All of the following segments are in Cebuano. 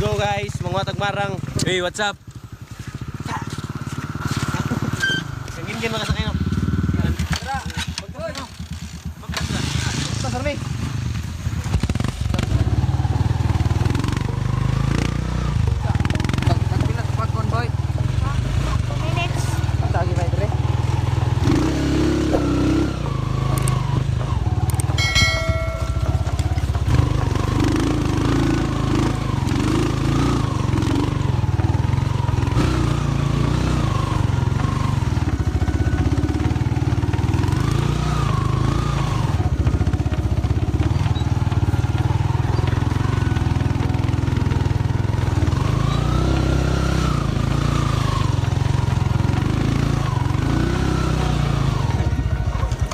Go guys, mga tagmarang. Hey, what's up? Gingin mga sakay no. Tara, magkas na. Tagpila sa pagkon, boy. Minutes. Tagi ba dire?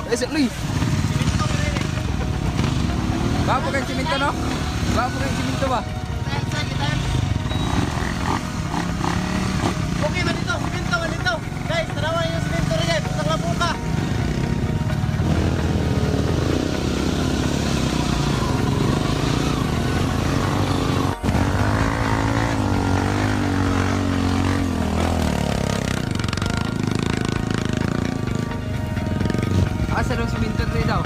Eh, si Luy. Bapo kang simento, no? Bapo kang simento ba? Okay man dito, simento man dito. Guys, tanawan yung simento rin guys, butang nga buka. Asa daw simento dre daw?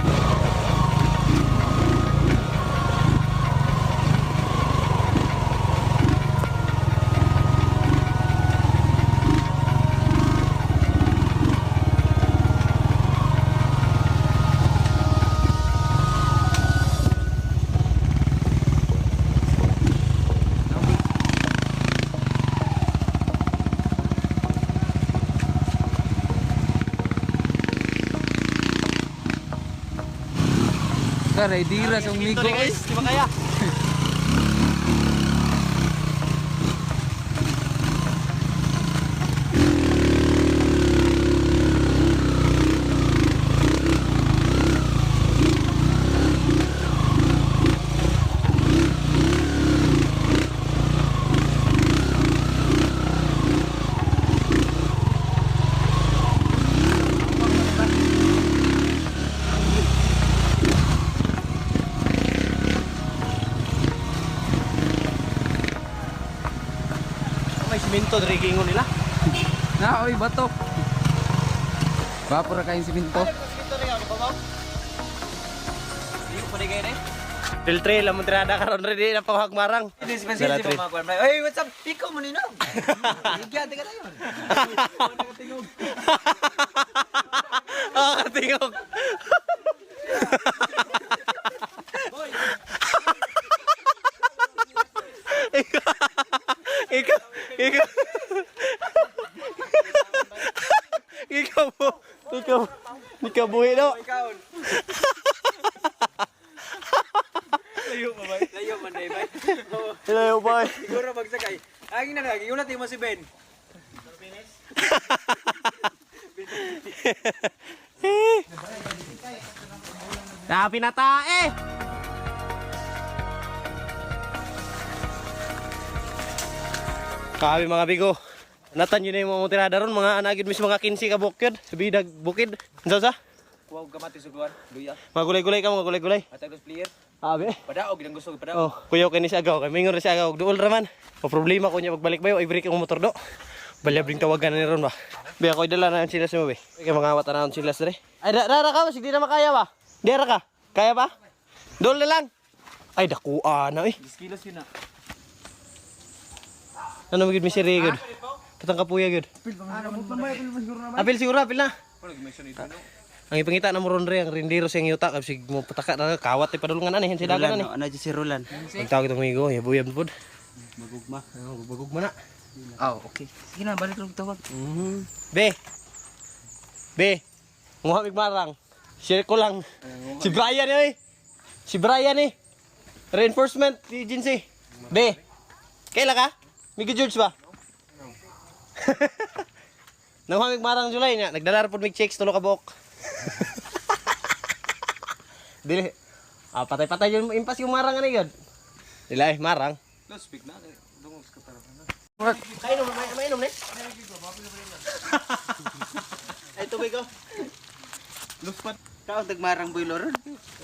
Karay, dira sa Simento migo. rin guys, di ba kaya? May simento diri gingon nila. Na, oy, batok. Bapo ra kayong simento. Simento rin ako ba? Trail trail among tirada karon ready na pangagmarang. Dala, trail. Hey, what's up? Ikaw mo nino. Igyan ka na yun. Oh, katingog. Ikaw, ikaw, ikaw, ikaw mo, ikaw, ikaw buhi no. Layo pa ba? Layo man day bay. Hello, boy. Siguro magsakay. Ay na lagi, una mo si Ben. Happy na tae. Kami mga bigo. Natan yun na yung mga tirada ron, mga anagid mis mga 15 ka bukid. Sabi dag bukid. Ano sa? Wow, gamati suguan. Luya. Mga gulay-gulay ka, mga gulay-gulay. Atag dos player. Abi. Padaog ginang gusto padaog. Oh, kuyaw kay ni si Agaw, kay mingon rin si Agaw, duol ra man. O problema ko niya pagbalik bayo, ay break ang motor do. Balyab ring tawagan na ni ron ba. Be ako dala na ang sila sa mo be. Kay mga awat na ang sila dre. Ay da, ra ka, sige di na makaya ba. Di ra ka. Kaya ba? Duol na lang. Ay dakuha na eh. 10 kilos yun na. Ano magid mi si Rigod? Patang kapuya gud. Apil siguro, apil na. Ang ipangita na mo ron re, ang rindiro sa iyong yuta, kasi mo pataka na kawat ay padulungan ani, hin sidagan ani. Ano si Roland? Ang tawag itong migo, yabuyab pod. Magugma. Ano, bagugma na. Oh, okay. Sige na, balik lang tawag. Be. Be. Nguha mig marang. Share ko lang. Si Brian eh. Si Brian eh. Reinforcement agency. Be. Kaila ka? Migo George ba? Nanguha mig marang July niya. Nagdala ra pod mig checks tulo ka buok. Dili. Ah, patay-patay yung impas yung marang ani gyud. Dili ay marang. Let's speak na. Dungog ka para. Kainom, mainom ne. Ay tubig ko. Lupat. Kaon tagmarang boy loron.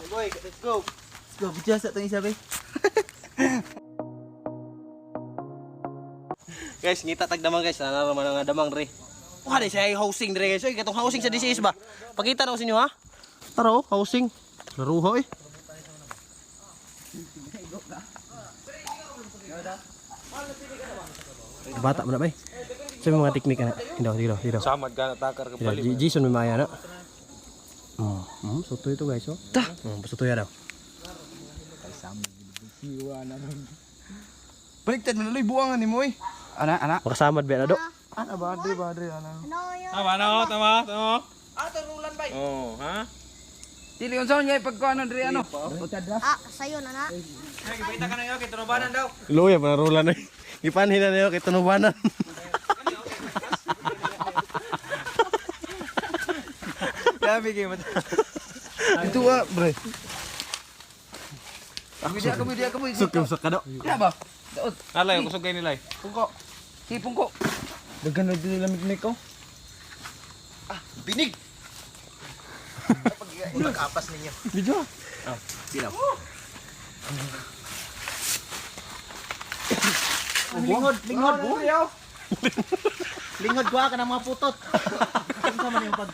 Boy, let's go. Let's go, bidya sa tong isa bay. Guys, ngita tag damang guys. Nana naman nga damang re. Wah, di siya housing dire guys. Oy, katong housing sa DCS ba? Pakita na ko sa inyo ha. Tara oh, housing. Laruha eh. Bata mo na bay. Sa mga teknik ana. Dito, dito, dito. Samad ka na takar ka Dito, Jason may maya na. Soto ito guys oh. Ta. Soto ya daw. Baliktad mo na buangan ni mo eh. Ana, ana. Makasamad ba na do? Ana ba, dre ba, dre, ana. Ano yun? Tama na oh, tama, tama. Ah, turulan ba? Oh, ha? Dili unsaon ngay pagkuano dre ano? Ah, sayo na na. Kita ka na yun, kay tunubanan daw. Luya pa narulan eh. Gipanhin na niyo kay tunubanan. Grabe kay mata. Ito ah, bre. Ako di ako di. Sukam sa kado. Ya ba? Daot. Alay, kusog kayo nilay. Pungko. Si pungko. Dagan na dili lamig ni ko. Binig. Pag-apas ninyo. Video. Lingod, lingod. Lingod kuha ka ng mga putot. Unsa man yung pag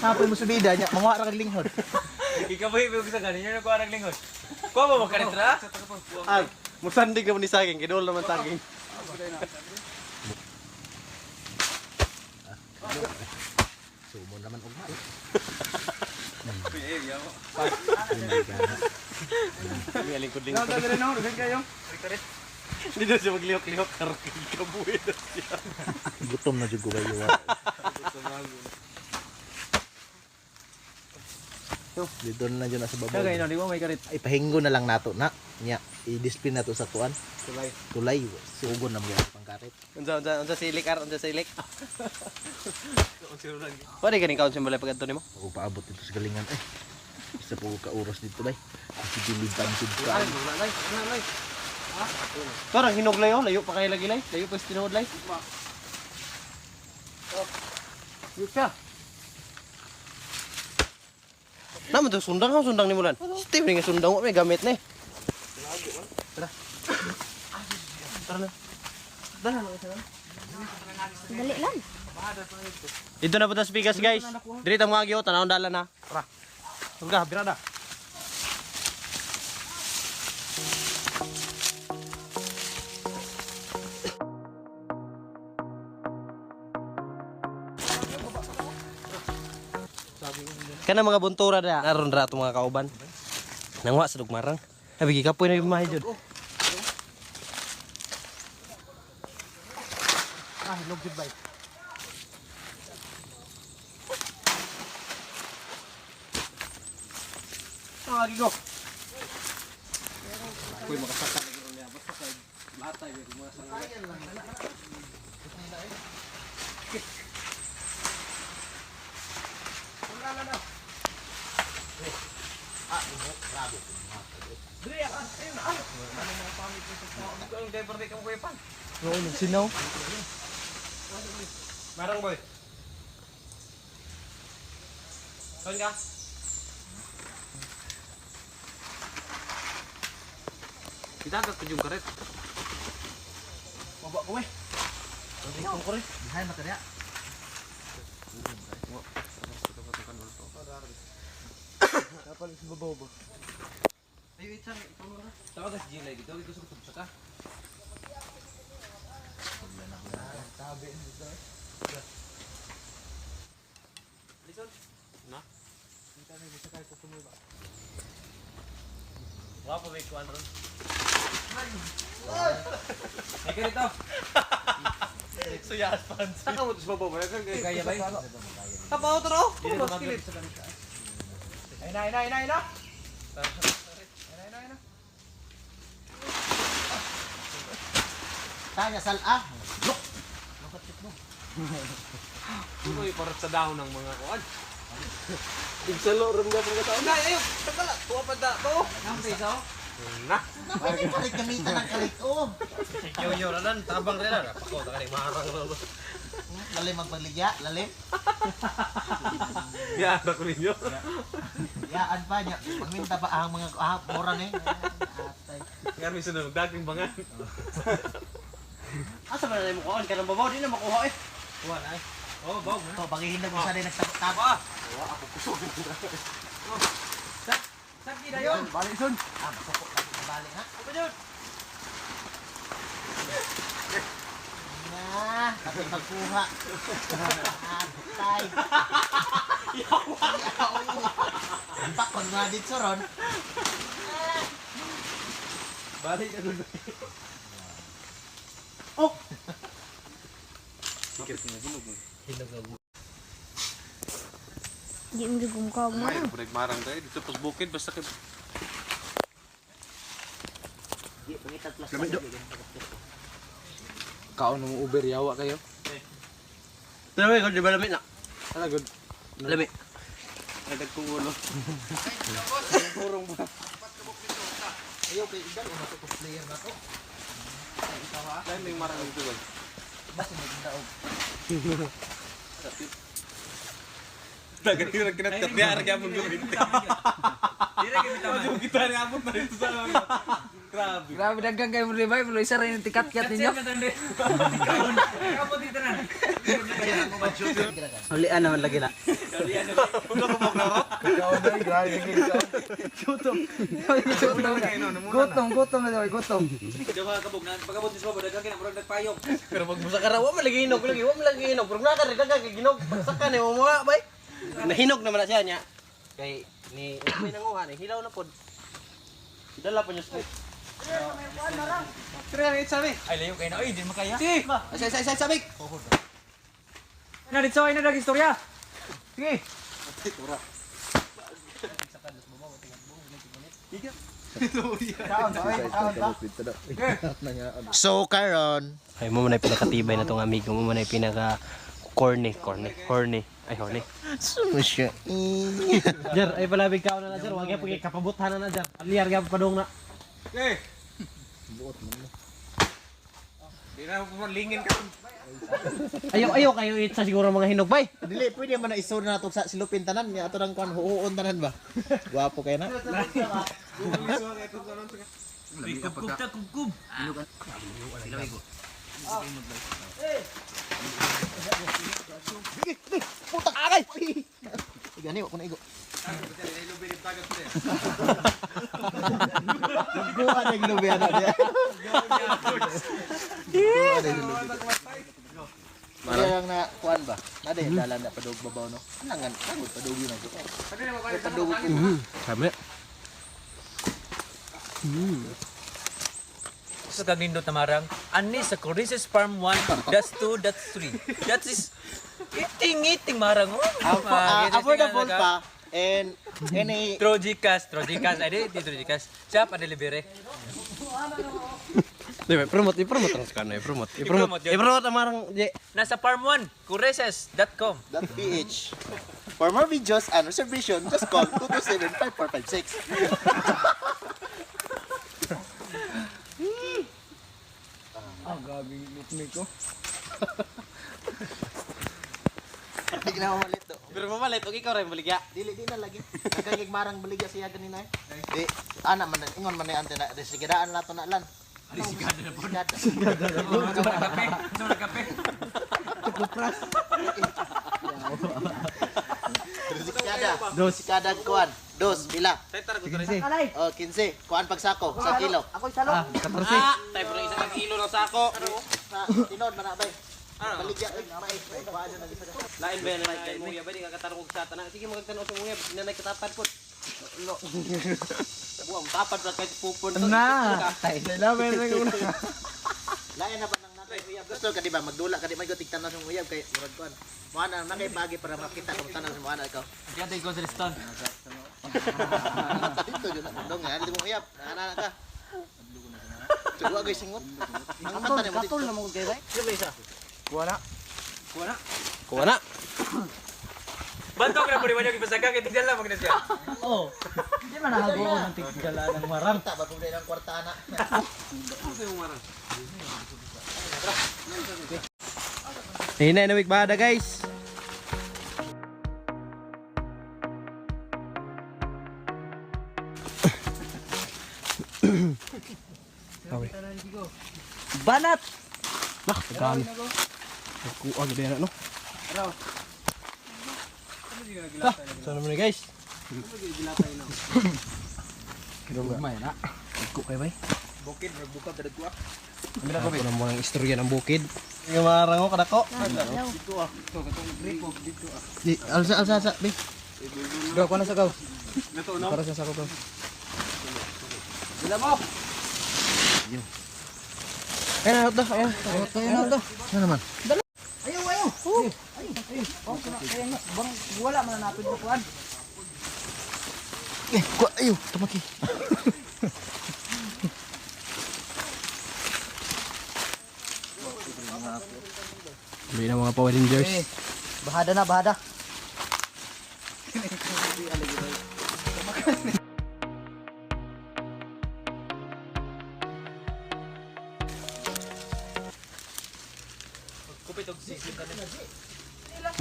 Tapos mo subida niya, manguha ra kag linghod. Ikaw ba ibig sa ganin? Yung nakuha ng linghod. Kuha mo ba karitra? Ay, musandig naman ni saging, kidol naman saging. Sumo naman ugma. Lingkod-lingkod. Dre no, dagan kayo. Hindi daw siya maglihok-lihok karon kabuhi na siya. Gutom na jud ko kayo. Dito na jud na sa babaw. Kaya di ba may karit? Ay pahinggo na lang nato na. Nya, i-display nato sa kuan. Tulay. Tulay sugon na mga pangkarit. Unsa unsa unsa silik ar, unsa silik. Pwede ganing kaon sa balay pag adto nimo? Ako paabot dito sa galingan eh. Isa po ka oras dito bay. Kasi dili bansud ka. Parang hinog layo, layo pa kayo lagi lay. Layo pa sa tinuod lay. Yuka. Naman to sundang ha, sundang ni Mulan. Steve ni nga sundang wa may gamit ni. Tara. Tara na. Dala na isa. Dali lang. Dito na po tas bigas guys. Diri ta mga giyo tanawon dala na. Tara. Tulga, birada. Kana mga buntura na aron ra ato mga kauban. Nangwa sa dugmarang. Abi gikapoy na yung mahay jud. Ah, hinog jud bay. Ah, gigo. Kuy makasaka na gid niya. Basta kay latay gyud mga sanga. Oo, nagsinaw. Marang boy. Kaon ka? Kita ka kujung karet. Baba ko eh. Ko rin. Dihay matarya. Dapat sa babaw ba? Ay, wait, sir. Ikaw muna. Tawag ka si Gilay dito, gusto ko tubsa ka. Wala pa may kuwan ron. Ay, karito. Suyas pants. Saka mo to sa babaw ba? Kaya ba? Kapaw to ro. Mas kilit. Ay na, ay na, ay na, ay na. Tanya sal-a. Uy, parang sa dahon ng mga kuan. Igsalo ron nga pang kataon. Ay, ayo, tagala. Tuwa pa da to. Na. Napili karit gamitan ng karit oh. Yo yo ranan tabang rin na. Pako ta kani maharang ron. Lalim magpagligya, lalim. Ya, ako ninyo. Yaan pa niya. Magminta pa ang mga mura ni. Atay. Nga may sunod, daging bangan. Asa ba na mo kuhaan kanang babaw di na makuha eh. Kuha na eh. Oh, baw. To bagihin na mo sa rin nagtabo. Sakit na yun. Balik son. Ah, masuko na sa balik ha. Na, kapag pagkuha. Atay. Yawa. Pakon nga dito ron. Balik na dun. Oh! Di mo gumkaw mo. Ay, nagmarang tayo dito pas bukid basta kay Di, pangitan plus. Kaon mo Uber yawa kayo. Pero ko di ba lami na? Ala good. Lami. Nagkong ulo. Ayaw kay Idan, una to player na to. Dahil may marang dito ba? Basta may daog. Tagay ra kinatkat niya ara gyapon ko. Dire kami tama. Kita ni abot na dito sa Grabe. Grabe daghan kayo mo revive, pero isa ra yung tikat-kat ninyo. Kapo dito na. Ulian naman lagi na. Gutom, gutom na daw, gutom. Jawa kabog na pagabot ni sa daghan kay murag nagpayong. Pero pag musa ka ra, wa man lagi hinog lagi, wa man lagi hinog. Pero naka rin kag ginog, pagsaka ni mo mga bay. Nahinog naman na siya niya. Kay ni may nanguha ni hilaw na pod. Dala pa niya smoke. Ay layo kay na oy, di makaya. Ay, say, say, sabik. Na dito ay na dag istorya. Sige. So karon, Ay mo man ay pinakatibay na tong amigo mo man ay pinaka corny, corny, horny. Ay horny. sumusya. Jar, ay palabig ka na na jar, wag gyud kapabuthan na na jar. Aliyar gyud padung na. Eh. Di na mo lingin ka. Ayo ayo kayo itsa siguro mga hinog bay. Dili pwede man na isod na to sa silupin tanan niya ato nang kuan huon tanan ba. Gwapo kay na. Kubkub ta kubkub. Putak agay. Gani wa ko na igo. Guwa na glubi ana diya. Guwa na glubi. Marang na kuan ba? Na day dalan na padog babaw no. Anangan pagod padugi na ko. Padug ko. Kami. Sa kagnindot na marang ani sa Corices Farm 1, that's 2, that's 3. That is iting iting marang. Oh, Affordable pa and any Trojicas, Trojicas, ay di, di Trojicas. Siya pa delivery. Di ba, promote, i-promote ang sa i-promote. I-promote, I-promote yun. i-promote ang marang, di. Nasa Farm 1, Corices.com. .ph. For more videos and reservation, just call 227-5456. Ah, grabe yung lukmi ko. Hindi na mamalit do. Pero mamalit, og ikaw rin baligya. Dili di na lagi. Nagkagig marang baligya siya ganina eh. Di ana man ingon man ni ante na resigidaan na to na lan. Resigada na po. Kape, gusto mo ng kape. Resigada. Dos. Resigada kuan. Dos pila. Oh, 15. Kuan pagsako sa kilo. Ah, tayo pa isa ka kilo ng sako. Sa tinod man na bay. Baligya oy, may kuan na lagi sa. Lain ba yan, kay Muya ba, di ka katarong og sa tanan. Sige, magagtanaw sa Muya, nanay katapad po. Lo. Buang tapad ra kay pupon. Na. Laban na ko na. Lain na ba nang nakay uyab? Gusto ka di ba magdula ka di man ko tigtan sa uyab kay murag kuan. Mo na na kay bagi para makita kung tanan sa mo ana ikaw. Diyan tayo Gonzales Stone. Mata dito jud na dong nga dito mo uyab. Ana ka. Tsuwa ko'y singot. Ang mata ni mo dito. na mo kay bay. Kuha na. Kuha na. Bantok na po di ba niyo ipasaka kay tigdala mag na siya. Di man nahagoon ng tigdala ng marang. Ta ba problema ng kwarta ana. Hinay na bada guys. Okay. Banat! Lah, tagaan. Nagkuha gid na no. Ah, sana mo na guys. May na. Nagku kay bay. Bukid nagbuka pero kuha. Ako na mo ang istorya ng bukid. Yung mga rango kadako. Di alsa alsa alsa be. Gaw ko na sa gaw. Para sa sako gaw. Ayun na, ayun. Ayun na to. Ano naman? Ayaw, ayaw. Ayaw, ayaw. Bang, wala man napid na kuan. Eh, kuha ayo, tumaki. Tuloy na mga Power Rangers. Eh, bahada na, bahada.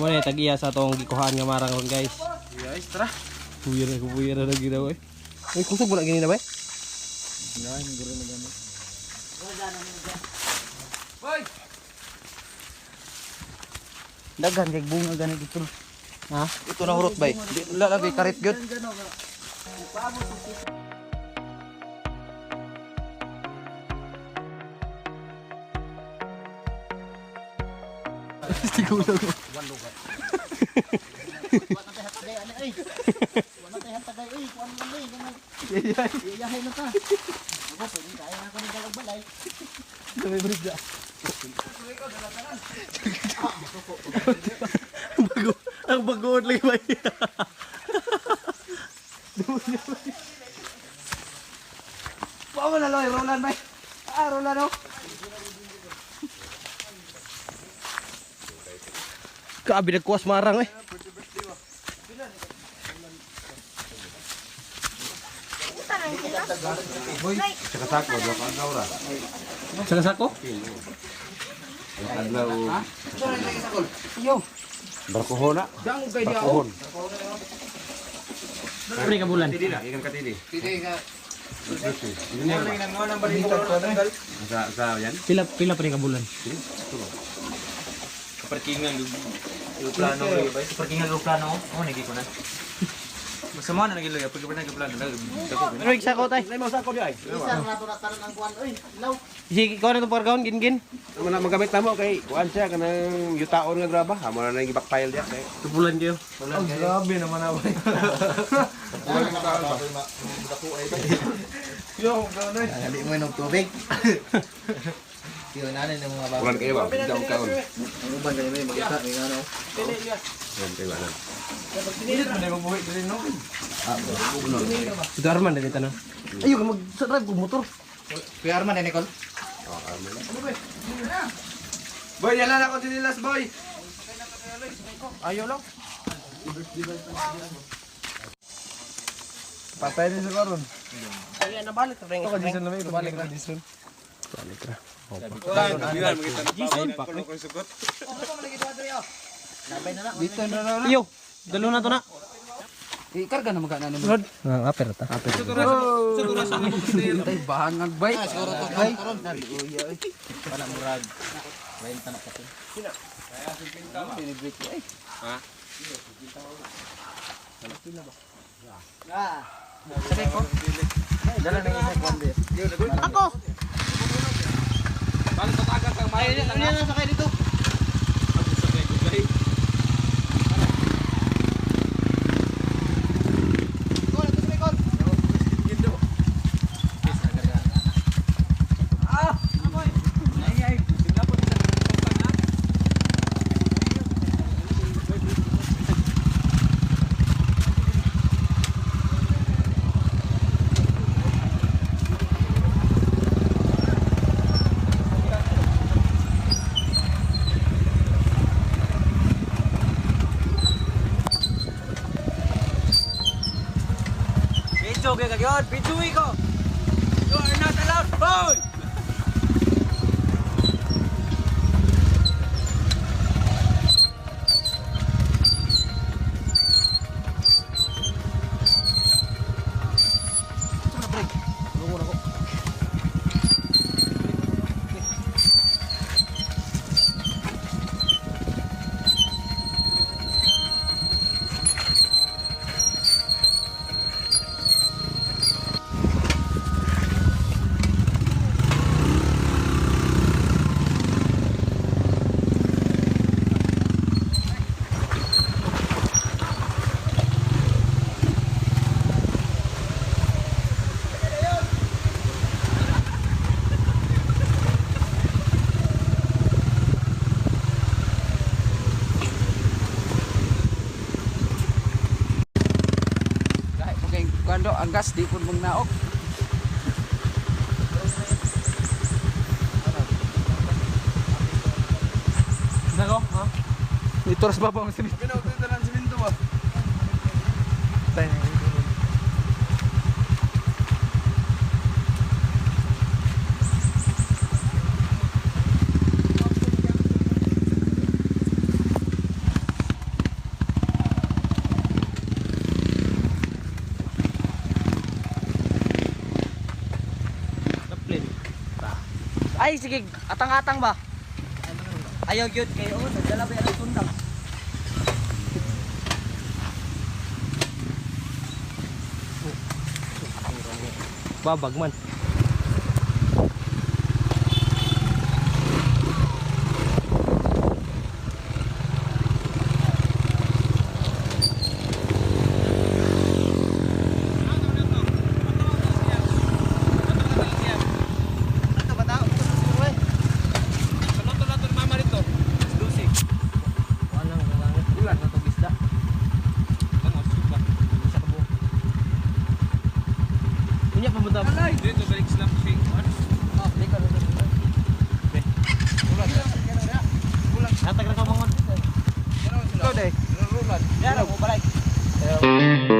Muna tag-iya sa atong gikuhaan nga marang ron guys. Guys, tara. Puya na puya na ginawa eh. Ay, kusog mo na gini na ba eh? Boy. Daghan kay bunga gani dito. Ha? Ito na hurot bay. Di wala lagi karit gyud. Bago, ang bagoon lagi ba? Paano na loy, Roland bay. Ah, Roland oh. Kaabi nagkuwas marang eh. Sa sako, dua ka adlaw ra. Sa sako? Dua ka adlaw. Yo. Barkuhon na. Barkuhon. Pre ka bulan. Ikan katili. Pili ka. Sa yan. Pila pila pre ka bulan. Parkingan plano parkingan plano. Oh, nagi ko na. Masama na nagilo ya pag pa nagplano. Pero sako tay. Nay mo sako di ay. Sige, ikaw na itong pargaon, gin-gin. Amo na magamit namo kay kuan siya kanang yutaon nga graba. Amo na nang gibakpile diya kay. Tubulan kayo. Oh, grabe naman na bay. Dali mo inom tubig. Tiyo na ng mga baboy. Kuan kayo ba? Hindi ako kaon. Ang uban gani may magita may ngano. Yan kayo alam. Ito Arman, dito na. Ayun, mag-drive ko motor. Kuya Arman eh Nicole. Boy, dala na ako sinilas, boy. Ayaw lang. Patay din sa karon. Ay, nabalik. Ito ka, Jason na may. Balik na, Jason. Balik na. Jason, pak. Dito na na. Iyo, dalo na to na. Ikarga na magana nimo. Rod. Ah, aper ta. Aper. Tay bahangag bay. Siguro to karon. Wala murag. 20 na kape. Ako. Ay, ano na sakay dito? Video kay kagyon, video ko. You are not allowed, boy. man do, ang gas di pud magnaog. Nako, ha? Dito ras babaw ang simento. Pinauto ng simento ba? Ay, sige, atang-atang ba? Ayaw gyud kay oh, nagdala ba ang tundang. Babag man. Walang langit. Ulan na tong isda. Isa ka buok. Unya pamunta. Dito balik sila si Hatag ra ka mangon. Ikaw day. Yara mo balik.